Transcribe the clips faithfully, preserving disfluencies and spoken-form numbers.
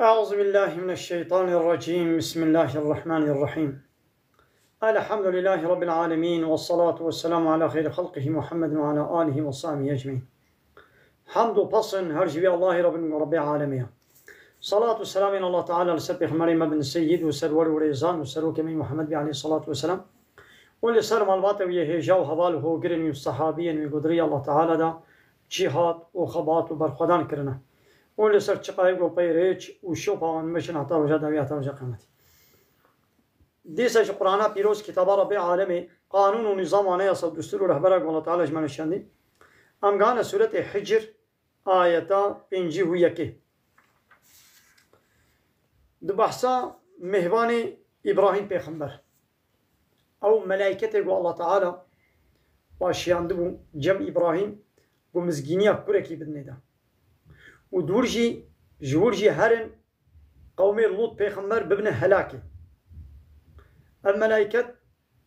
أعوذ بالله من الشيطان الرجيم. بسم الله الرحمن الرحيم. الحمد لله رب العالمين، والصلاة والسلام على خير خلقه محمد وعلى آله وصحبه أجمعين. Hamd û pesn her ji vî Allahî re bin, Rebbê alemê ye. Salat û selamên Allah Teala li ser Pêxemberê me bin, Seyyid û Serwer û Rêzan û Serokê me Muhammed bî aleyhi salatu ve selam. Û li ser malbata wî yê hêja û heval û hogirên wî û sehabiyên wî ku di rêya Allah Teala de cîhat û xebat û berxwedan kirine. Û li ser çiqayê ku pey rêç û şopa wan meşin heta roja dawî, heta roja qiyametî. Dîsa ji Qur'ana pîroz, kitaba Rebbê alemê, qanûn û nîzam, anayasa, destûr û rehbera ku Allah Teala ji me nişandî. Em gane sûretê Hicr, ayeta pêncî û yekê. Di behsa mêvanê Îbrahîm pêxember. Ew melayketê ku Allah Teala wa şiyandibû cem Îbrahîm, ku mizgîniya kurekî bidinê de. Û di wir jî, ji wir jî herin qewmê Lût pêxember bibine helakê. Ev melayket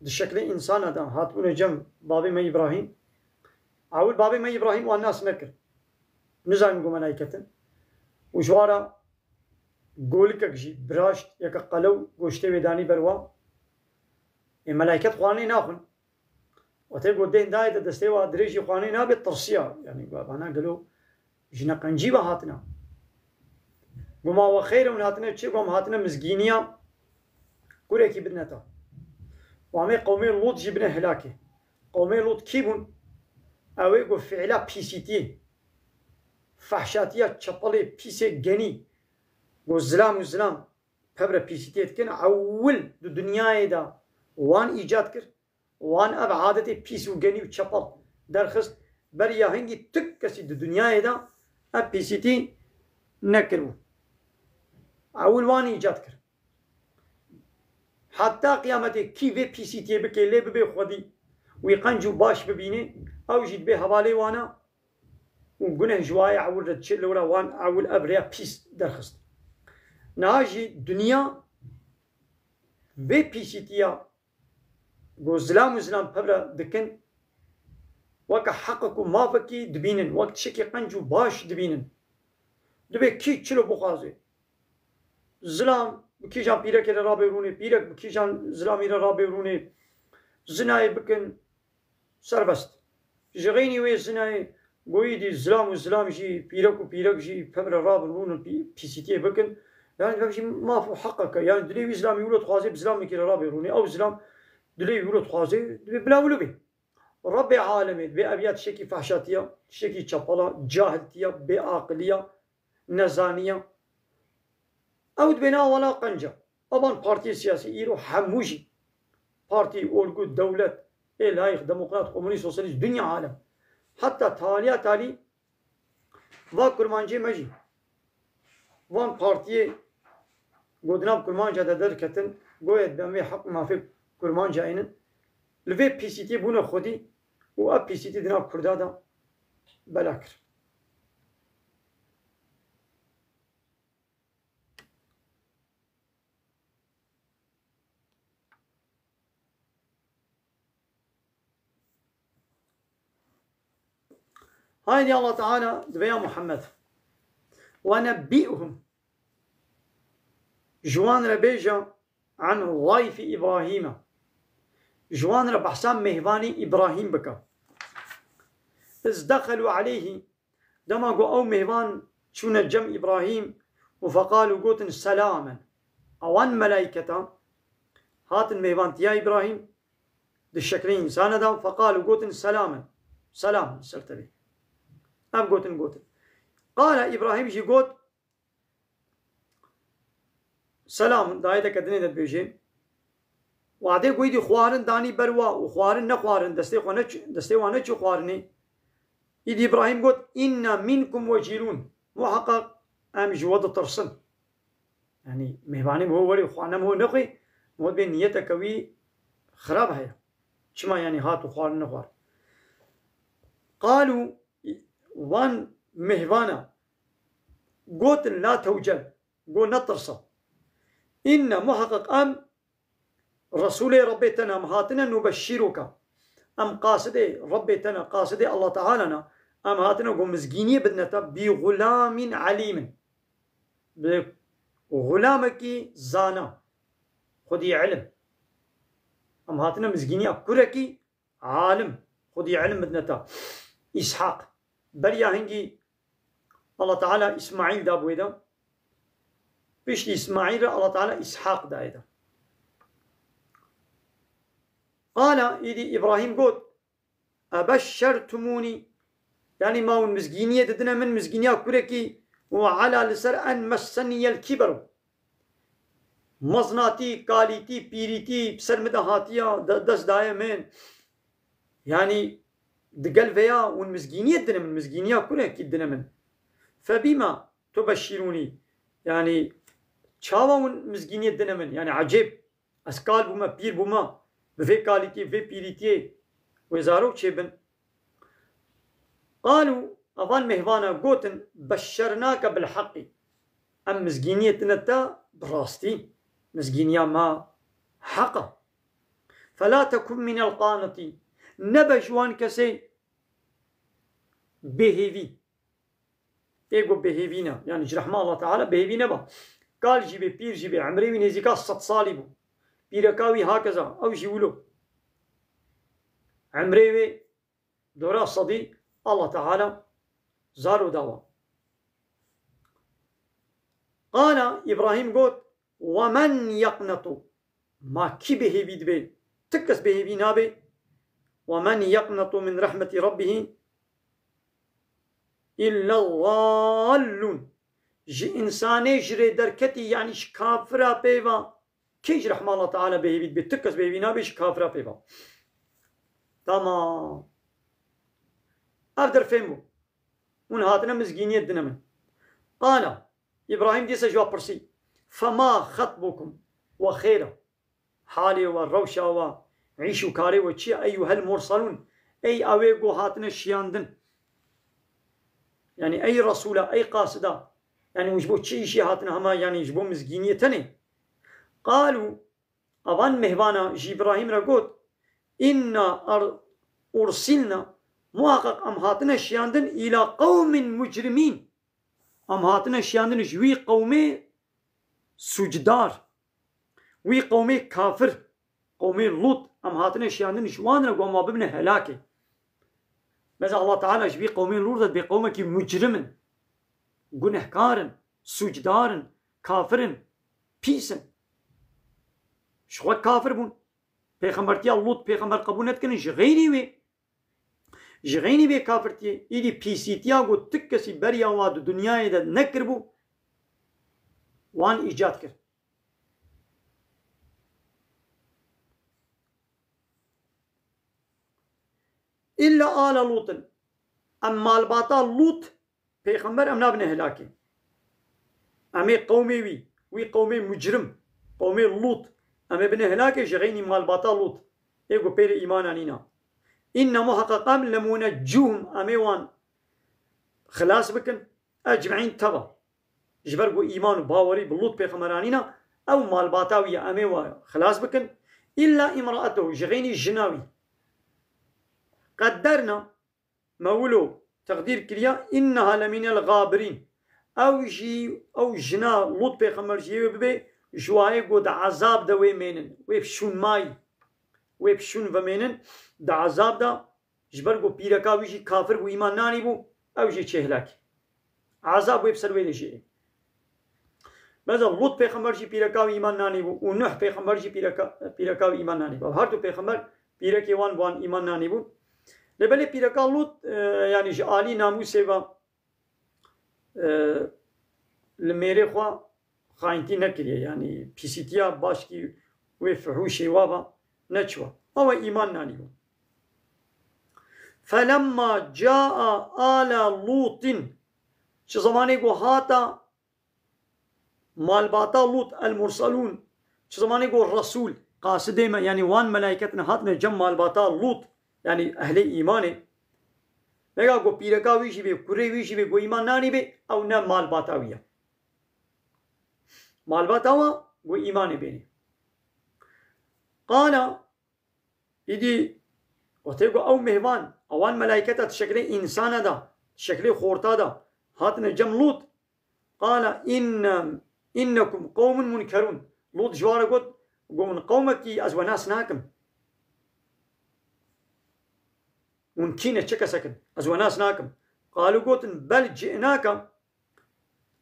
di şeklê însana de hatibûne cem babê me Îbrahîm. Ewil babê me Îbrahîm wan nas nekir. Nizanin ku melayket in. Û ji wan re golikek jî biraşt, yeke qelew goştê wê danî ber wan. Ê melayket xwarinê naxwin. Wextê ku dêh dayê te destê wa dirêjî xwarinê nabe, tirsiya. Yanî, vana gelo ji neqencî ve hatina. Guma we xeyr e, hûn hatine çi? Gom hatine mizgîniya kurekî bidine te. Û em ê qewmê Lût jî bine helakê. Qewmê Lût kî bûn? Ew ê ku fiîla pîsîtiyê, fehşatiya çepelê pîsê genî, ku zilam û zilam pevre pîsîtiyê dikin, ewil di dinyayê de wan îcad kir. Wan ev adetê pîs û genî û çepel derxist. Beriya hingî tu kesî di dinyayê de ev pîsîtî nekiribû. Ewil wan îcad kir. Heta qiyametê kî vê pîsîtiyê bike, lê bibe xwedî, wî qenc û baş bibîne, ew jî dibe hevalê wana û guneh ji wayê ewil re diçe, lewra wan ewil ev rêya pîs derxist. Niha jî dinya vê pîsîtiya ku zilam û zilam pevre dikin, weke heqek û mafekî dibînin, wek tiştekî qenc û baş dibînin. Dibe kî çilo bixwaze. Zilam bi kîjan pîrekê re rabe rûnê, pîrek bi kîjan zilamî re rabe rûnê. Zinayê bikin, serbest. Ji xeynî wê zinayê goyî dî zilam û zilam jî, pîrek û pîrek jî pevre rabin rûnin pî-, pîsîtiyê bikin. Yani ev jî maf û heqek e. Yani dilê wî zilamî wilo dixwaze bi zilamekî re rabê rûnê. Ew zilam dilê wî wilo dixwaze, dibê bila wilo bê. Rebbê alemê dibê ev ya tiştekî fehşatiya, tiştekî çepela, cahiltiya, bêaqiliya, nezaniya. Ew dibêne awala qenca. Evan partiyê siyasî îro hemû jî, partî, orgût, dewlet, ê layîq, demokrat, komunîst, sosyalîst, dinya alem. Heta taliya talî va kurmancê me jî, van partiyê ku di nav kurmanca de derketin, goye dem vê heq û mafê kurmanca ênin, li vê pîsîtiyê bûne xwedî û ev pîsîtî di nav kurda de bela kir. Haydi Allah Teala dibe ya Muhammed. Ve nebbi'hum. Ji wan re bêje an dayfî Îbrahîme. Ji wan re behsa mêvanî Îbrahîm bike. Iz dexelû aleyhî. Dema ku ew mêvan çûne cem Îbrahîm û feqalû gotin selamen. Ewan melayketa hatin mêvantiya Îbrahîm di şeklê însane de feqalû gotin selamen. Selam ser tevî. Ev gotin gotin. Qala Îbrahîm jî got, Selam, dayê te ke dinê de dibêjê. Wadê ku îdî xwarin danî ber wa û xwarin nexwarin, destê xwe neç-, destê wan neçû xwarinê. Îdî Îbrahîm got, "Înna mînkum wecîlûn." Muheqeq em ji we ditirsin. Yanî mêvanê min ho werê xwarine min ho nexwê, min ho dibê niyeteke wî xirab heye. Çima yanî hat û xwarin nexwar? Qalû, wan mêvana gotin, "La tewcel." Go netirse. Înne muheqeq em Resûlê Rebbê te ne, em hatine nubeşşîruke. Em qasidê Rebbê te ne, qasidê Allah Teala ne. Em hatine ku mizgîniyê bidine te, bi gulamîn elîmin. Bi xulamekî zana, xwedî ilim. Em hatine mizgîniya kurekî alim, xwedî ilim bidine te. Îshaq. Beriya hingî Allah Teala Îsmaîl da bû wê de. Piştî Îsmaîl re Allah Teala Îshaq dayê de. Qala, îdî Îbrahîm got, "Ebeşşertumûnî?" Yanî ma hûn mizgîniyê didine min, mizgîniya kurekî, "we ala li ser en messeniyel kiberu." Meznatî, kalîtî, pîrîtî bi ser min de hatiya, de-, dest daye min. Yanî digel veya hûn mizgîniyê didine min, mizgîniya kurekî didine min. "Febîma tubeşşirûnî?" Yanî çawa hûn mizgîniyê didine min? Yanî ecêb. Ez kal bûme, pîr bûme, bi vê kalîtiyê, vê pîrîtiyê wê zarok çêbin. Qalû, evan mêhvana gotin, "Beşşernake bil heqî." Em mizgîniyê tine te bi rastî. Mizgîniya me heq e. "Fela tekun minel qanitî." Nebe ji wan kesê bêhêvî. Ê ku bêhêvî ne. Yanî ji rehma Allah Teala bêhêvî neba. Kal jî bê, pîr jî bê, emrê wî nêzîka sed salî bû. Pîreka wî hakeza, ew jî wilo. Emrê wê dora sedî Allah Teala zaro dawa. Qala, Îbrahîm got, "Ve men yeqnetu?" Ma kî bêhêvî dibe? Ti kes bêhêvî nabe. "Ve men yeqnetu min rehmetî Rabbihî illa dallûn." Ji însanê ji rê derketî, yanî ji kafira pê va. Kê ji rehma Allah Teala bêhêvî dibe? Ti kes bêhêvî nabe, ji kafira pê va. Tamam. Ev der fêm bû. Hûn hatine mizgîniyê dine min. Qala, Îbrahîm dîsa ji wan pirsî, "Fema xetbukum?" We xêr e. Halê we, rewşa we, îş û karê we çi ye? Eyyuhel mursalûn. Ey ew ê ku hatine şiyandin. Yanî ey resûla, ey qasida. Yanî hûn ji bo çi îşê hatine hema, yanî ji bo mizgîniyê tenê? Qalû, evan mêhvana ji Îbrahîm re got, "Înna ar-, ursilna, muhaqqeq em hatine şiyandin îla qewmin mucrimîn." Em hatine şiyandin ji wî qewmê sûcdar, wî qewmê kafir, qewmê Lût, em hatine şiyandin ji wan re ku em wa bibine helakê. Mesela Allah Teala ji wî qewmê Lût re dibê qewmekî mucrim in, gunehkar in, sûcdar in, kafir in, pîs in. Ji xwe kafir bûn. Pêxembertiya Lût pêxember qebûl nedikirin, ji xeyrî wê. Ji xeynî vê kafirtiyê, îdî pîsîtiya ku tu kesî beriya wa di dinyayê de nekiribû, wan îcad kir. Îlla ala Lûtin. Em malbata Lût pêxember em nabine helakê. Em ê qewmê wî, wî qewmê mucrim, qewmê Lût, em ê bine helakê ji xeynî malbata Lût. Ê ku pê re îman anîna. Înne muheqeq em lemuneccuhum, em ê wan xilas bikin, ecmeîn teva. Ji ber ku îman û bawerî bi Lût pêxember anîna, ew malbata wî ye, em ê wan xilas bikin. Îlla îmraetehu, ji xeynî jina wî. Qedderna, me wilo teqdîr kiriya, înneha lemînel gabirîn. Ew jî, ew jina Lût pêxember jî yê wê bibe, ji wayê ku di ezab de wê mênin. Wê bi şûn mayî. Wê bi şûn vemênin. Di ezab de, ji ber ku pîreka wî jî kafir bû, îman nanîbû, ew jî çêhlak. Ezab wê bi ser wê de jê. Mesela Lût pêxember jî pîreka wî îman nanîbû û Nuh pêxember jî pîreka, pîreka wî îman nanîbû. Her du pêxember pîrekê wan bi wan îman nanîbûn. Lê belê pîreka Lût, e, yanî ji alî namûsê ve, e, li mêrê xwe xayintî nekiriye. Yanî pîsîtiya başkî wê fihûşê wa ve neçiwa. Ew îman nanîbû. Felemma caa ala Lûtin. Çi zemanê ku hata malbata Lût, el-Mursalûn, çi zemanê ku Resûl, qasidê me, yanî wan melaîketin hatine cem malbata Lût, yanî ehlê îmanê. Vega ku pîreka wî jî bê, kurê wî jî bê, ku îman nanî bê, ew ne malbata wî ye. Malbata wa ku îmanê bênê. Qala, îdî wextê ku ew mêvan, ewan melaîketa di şeklê însana de, di şeklê xorta de, hatine cem Lût, qala, inne, Înnekum qewmun munkerûn. Lût ji wan re got, got, min qewmekî ez we nas nakim. Hûn kî ne, çi kesek in? Ez we nas nakim. Qalû, gotin, bel ci'nake.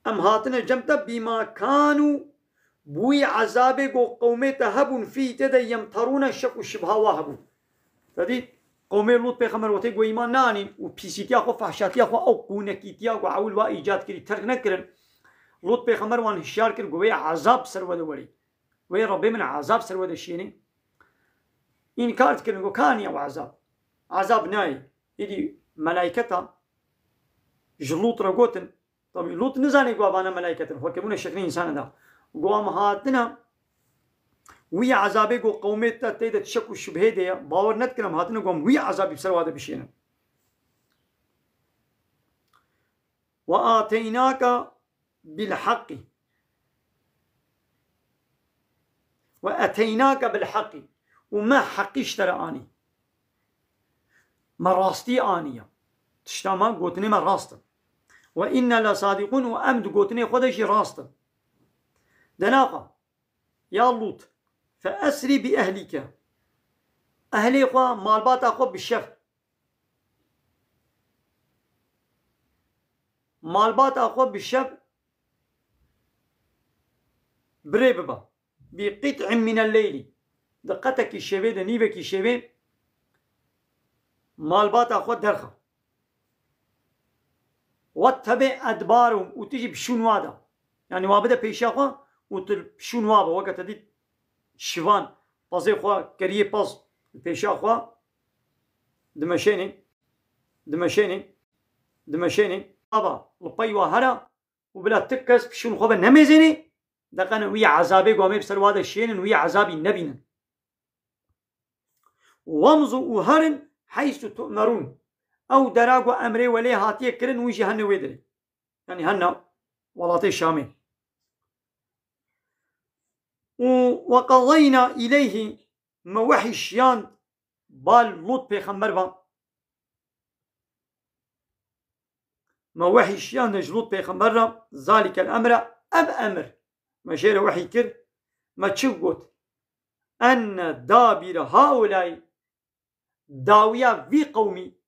Em hatine cem te bîma kanû, bi wî ezabê ku qewmê te hebûn fî tê de yemterûne, şek û şibha wa hebûn. Te dît, qewmê Lût pêxember wextê ku îman neanîn û pîsîtiya xwe, fehşatiya xwe, ew qûnekîtiya ku ewil wa îcad kirî terk nekirin. Lût pêxember wan hişyar kir ku wê ezab ser we de werî. Wê Rebbê min ezab ser we de şênê. Înkar dikirin ku ka niye we ezab. Ezab nayê. Îdî melayketa ji Lût re gotin, Tabî Lût nizanê ku evana melayket in, xwe kebûne şeklê însanê de. Ku em hatine wî ezabê ku qewmê te tê de şek û şibhê de ye, bawer nedikir em hatine ku em wî ezabî bi ser wa de bişênin. Ve ateynaka bil haqqî. Ve eteynake bil haqqî. Û me heqî ji te re anî. Me rastî aniye. Tişta me, gotinê me rast in. Ve inna le sadiqûn, û em di gotinê xwe de jî rast in. Denaxa, ya Lût, fe esrî bi ehlîke. Ehlê xwe, malbata xwe bi şev. Malbata xwe bi şev birê bibe. Bi qit'in minel leylî. Di qetekî şevê de, nîvekî şevê malbata xwe derxe. Wettebe edbarûm, û tu jî bi şûn wa de. Yanî wa bide pêşiya xwe û tu bi şûn wa be. Weke te dît şivan, pezê xwe keriyê pez li pêşiya xwe dimeşênê, dimeşênê, dimeşênê. Ava li pey wa here û bila ti kes bi şûn xwe ve nemêzênê, deqene wî ezabê ku em ê bi ser wa de şênin, wî ezabî nebînin. Wemzu, û herin, heysu tu'merûn. Ew dera ku emrê we lê hatiye kirin, wî jî hene wê derê. Yanî hene welatê Şamê. Û ve qedeyna îleyhî, me wehî şiyand bal Lût pêxember ve. Me wehî şiyande ji Lût pêxember re, zalîkel emre, ev emir me jê re wehî kir, me çi got? Enne dabîre haulay, dawiya vî qewmî,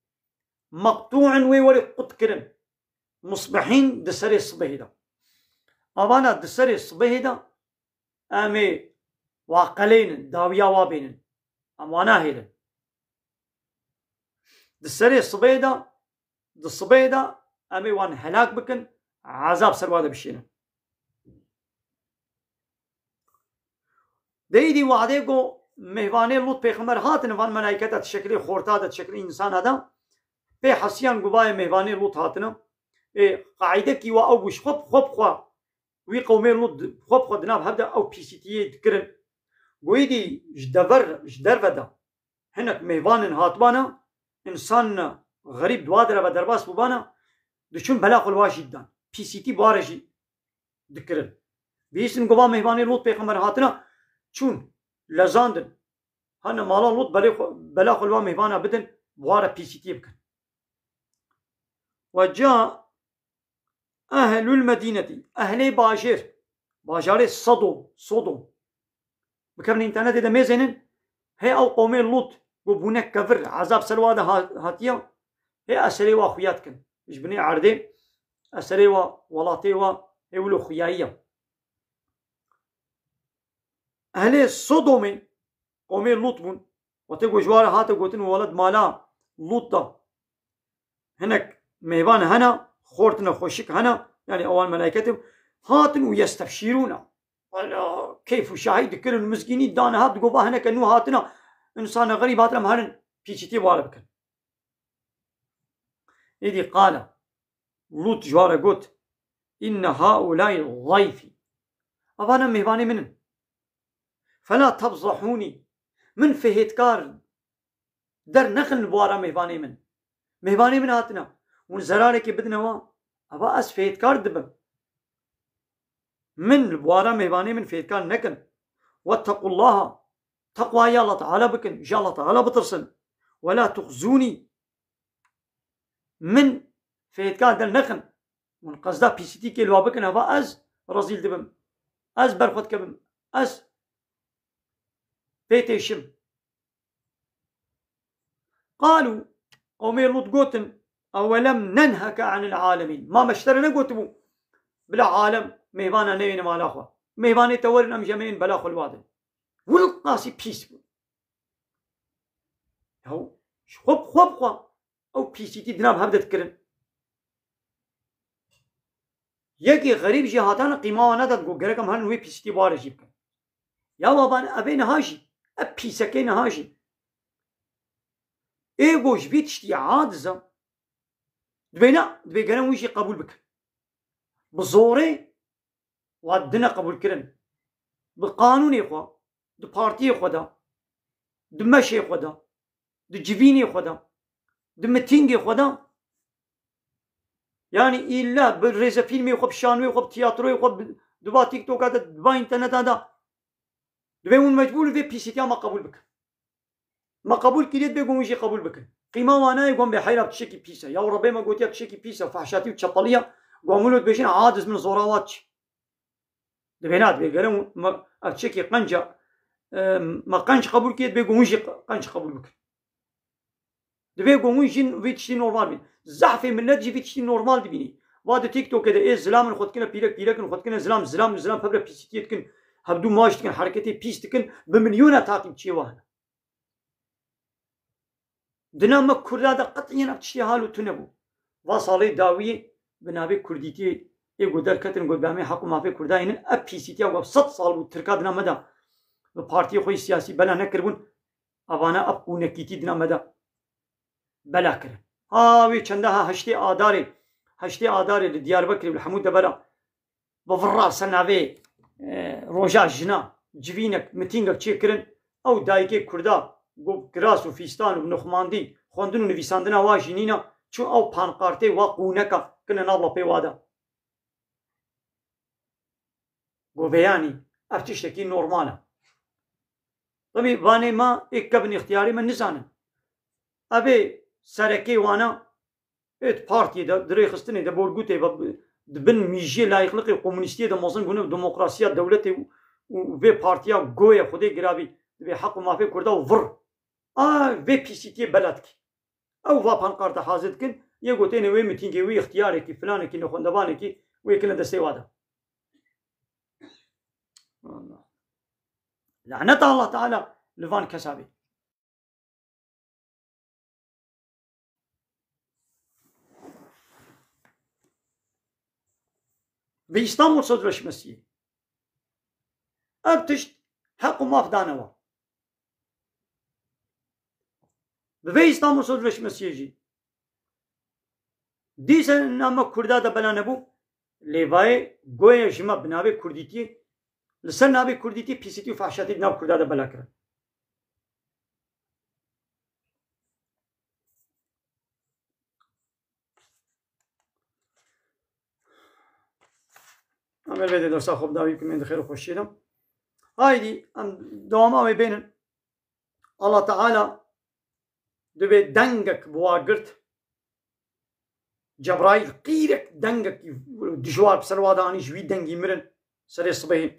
meqtû'in, wê werê qut kirin, musbihîn, di serê sibehê de. Avana di serê sibehê de em ê wa qeleynin, dawiya wa bênin. Em wa nahêlin. Di serê sibê de, di sibê de em ê wan helak bikin, ezab ser wa de bişênin. Dê îdî wadê ku mêvanê Lût pêxember hatine van melayketa di şekilê xorta de, di şekilê însana de, pê hesiyan ku bayê mêvanê Lût hatine. Ê, qaîdekî wa ew bû, ji xwe bi xwe bi xwe wî qewmê Lût di-, xwe bi xwe di nav hev de ew pîsîtiyê dikirin. Goyî dî ji dever, ji derve de hinek mêvanin hatibana, însan xerîb di wa dereve derbas bûbana, diçûn bela xwe li wa jî didan. Pîsîtî bi wa re jî dikirin. Bihîstin ku va mêvanê Lût pêxember hatina, çûn, lezandin. Hane mala Lût belê xwe, bela xwe li wa mêvana bidin, bi wa re pîsîtiyê bikin. Ve ca ehlul medînetî, ehlê bajêr, bajarê Sodom, Sodom. Bikevin înternetê de mêzênin, hê ew qewmê Lût ku bûne kevir, ezab ser wa de ha-, hatiye, hê eserê wa xuya dikin. Ji binê erdê eserê wa, welatê wa, hê wilo xuyayî ye. Ehlê Sodomê qomê Lût bûn. Wextê ku ji wa re hate gotin, welat mala Lût da hinek mêvan hene, xortine xweşik hene, yani ewan melayketê hatin û yestebşîrûne. Wela keyf û şahî dikirin, mizgînî dane hat, digo va hineke nû hatina, insana xerîb hatine, em herin pîçîtî ware bikin. Êdî qala, Lût ji wa re got, "Inne haulay zayfî." Evana mêvanê min in. "Fela tebzahûnî." Min fihêtkar dernexin li wara mêvanê min. Mêvanê min hatine. Hûn zerarekê bidine wan. Eva ez fihêtkar dibim. Min li wara mêvanê min fihêtkar nekin. Wettequllaha. Teqwayê Allah Teala bikin. Ji Allah Teala bitirsin. Wela tuxzûnî. Min fêtka dernexin. Hûn qesda pîsîtîkê li wa bikin, heva ez rezîl dibim. Ez ber xwe dikevim. Ez pê têşim. Qalû, qewmê Lût gotin, ewelem nenheke anil alemîn. Ma me ji te re negotibû, bila alem mêvana neyêne mala xwe. Mêvanê te werin, em jî em ên bela xwe li wa din. Wilqasî pîs bû. Yaw, ji xwe bi xwe bi xwe ew pîsîtî di nav hev de dikirin. Yekî xerîb jî hatane qîma wan nedat, got, gerek em herin wê pîsîtî bi wa re jî bikin. Ya baban, evê niha jî, ev pîsekê niha jî. Ê got, ji vî tiştî aciz e. Dibê ne, dibê gere wî jî qebûl bikin. Bi zorê wa dine qebûlkirin. Bi qanûnê xwe, di partiyê xwe de, di meşê xwe de, di civînê xwe de, di mitîngê xwe de, yanî îlla bi rêzefîlmê xwe, bi şanoyê xwe, bi tiyatroyê xwe, bi, di va TikToka de, di va înterneta de, divê hûn mecbûr vê pîsîtiya me qebûl bikin. Me qebûl kiriye, divê ku hûn jî qebûl bikin. Qîma wan nayê, got bê heyra tiştekî pîs e. Ya Rebê me gotiya tiştekî pîs e, fehşatî û çepeliya, got hûn wilo dibêjin, aciz min, zorawat çi. Divê na, divê gere hûn, me, ev tiştekî qenc e, e, me qenc qebûl kiriye, divê ku hûn jî qenc qebûl bikin. Divê ku hûn jî vî tiştî normal bîn. Zehfê milet jî vî tiştî normal dibînî. Va di TikTokê de ê zilam in xwe dikine pîrek, pîrek in xwe dikine zilam, zilam, zilam, pevre pîsîtiyê dikin, hevdû maç dikin, hereketê pîs dikin, bi milyona taqîbçiyê wa hene. Di nav me Kurda de qetîyen ev tiştê hal û tune bû. Va salê dawiyê bi navê Kurdîtiyê ê ku derketin, got, bi emê heq û mafê Kurda hênin, ev pîsîtiya ku sed sal bû Tirka di nav me de bi partiyê xwe yê siyasî bela nekiribûn, evane ev qûnekîtî di nav me de bela kirin. Ha wê çende ha heştê Adarê, heştê Adarê li Diyarbekirê û li hemû devera bi vir re ser navê, e, roja jina civînek, mitîngek çêkirin. Ew dayikê Kurda ku kiras û fîstan û nuxmandî, xwendin û nivîsandina wa jî nîna, çû ew pankartê wa qûneka kine nav lapê wa de. Goveyanî, ev tiştekî normal e. Tabî vanê ma ê kevin îxtiyarê me nizanin. Ev ê serekê wana ê di partiyê de, di rêxistinê de, borgûtê ve, di bin mîjiyê layîqliqê komûnîstiyê de mezin bûne û demokrasiya dewletê û, û vê partiya goye Xwedê girabî divê heq û mafê Kurda û vir. A vê pîsîtiyê bela dikî. Ew va pankarta hazir dikin, yê gotêne wê mitîngê, wê îxtiyarekî, filanekî, nexwendevanekî, wê kine destê wa de. Allah. Laneta Allah Teala li van kesa bê. Bi Îstanbul Sözleşmesi. Ev tişt heq û maf dane we. Bi vê Îstanbul Sözleşmesiyê jî dîse name Kurda de bela nebû, lêvayê goye ji me bi navê Kurdîtiyê, li ser navê Kurdîtiyê pîsîtî û fehşatî di nav Kurda de bela kirin. Em ê vê dersa xwe bi dawî bikin, em di xêr û xweşiyê de. Haydî, em dewama wê bênin. Allah Teala divê dengek bi wa girt. Cebraîl qîrek dengekî dijwar bi ser wa de anî, ji wî dengî mirin serê sibehê.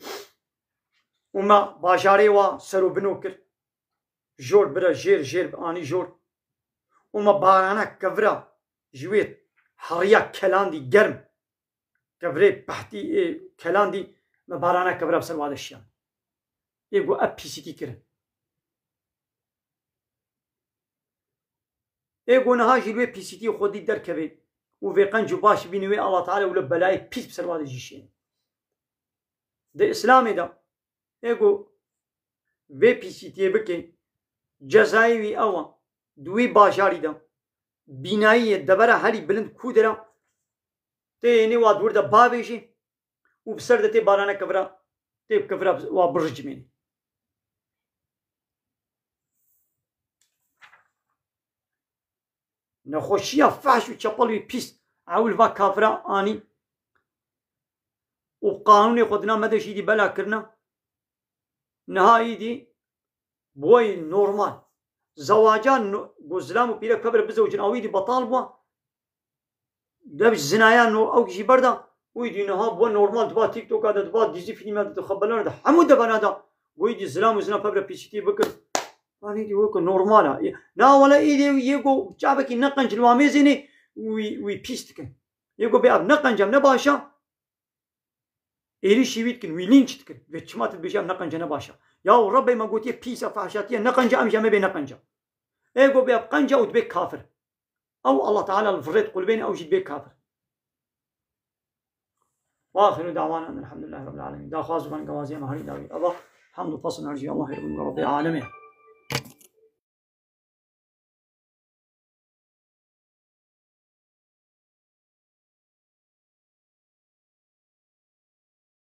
Û me bajarê wa ser û bino kir. Jor bira jêr, jêr anî jor. Û me barana kevira ji wê heriya kelandî germ. Kevirê pehtî ê kelandî me barana kevira bi ser wa de şiyan. Ê ku ev pîsîtî kirin. Ê ku niha jî li wê pîsîtiyê xwedî derkeve û vê qenc û baş bîne wê Allah Teala û li belayê pîs bi ser wa de jî şêne. Di Îslamê de ê ku vê pîsîtiyê bike, cezayê wî ew e, di wî bajarî de bînayî ye, devera herî bilind kû de re tê, ênê wa dûr de bavêjê û bi ser de tê barana kevira, tê bi kevira wa biricimênê. Nexweşiya fehş û çepel wî pîs ewil va kafira anî û qanûnê xwe dina me de jî dî bela kirine. Niha îdî boyê normal. Zewaca no-, ku zilam û pîrek pevre bizewicin, ew îdî betal bû. Dev zinaya no-, ew jî berda. Wî dî niha bû normal, diba TikToka de, diba dizî fîlme de, di xeberlere de, hemû devana de. Wî dî zilam û zilam pevre pîsîtî bikir. Yanî dî weke normal a. Na wele îdî yê go çavekî ne qenc li wa mêzê ne, wî, wî pîs dikin. Yê go bê ev ne qenc, ev ne baş a. Êrîşî wî dikin, wî lînç dikin. Vê çima tu dibêjî ev ne qenc e, ne baş a. Ya Rebbê me gotiye pîs e, fahşatiye, ne qenc e, em jî em ê bê ne qenc e. Ê go bê ev qenc e û dibê kafir. Ew Allah Teala li virêt qulbêne, ew jî dibê kafir. Wa axiru da'wana elhamdulillahi rabbil alemin. Daxwaz û bangewazîya me herî dawî. Eva, hamd û pesn ercî Allahê Rebbê Rabbê alemê.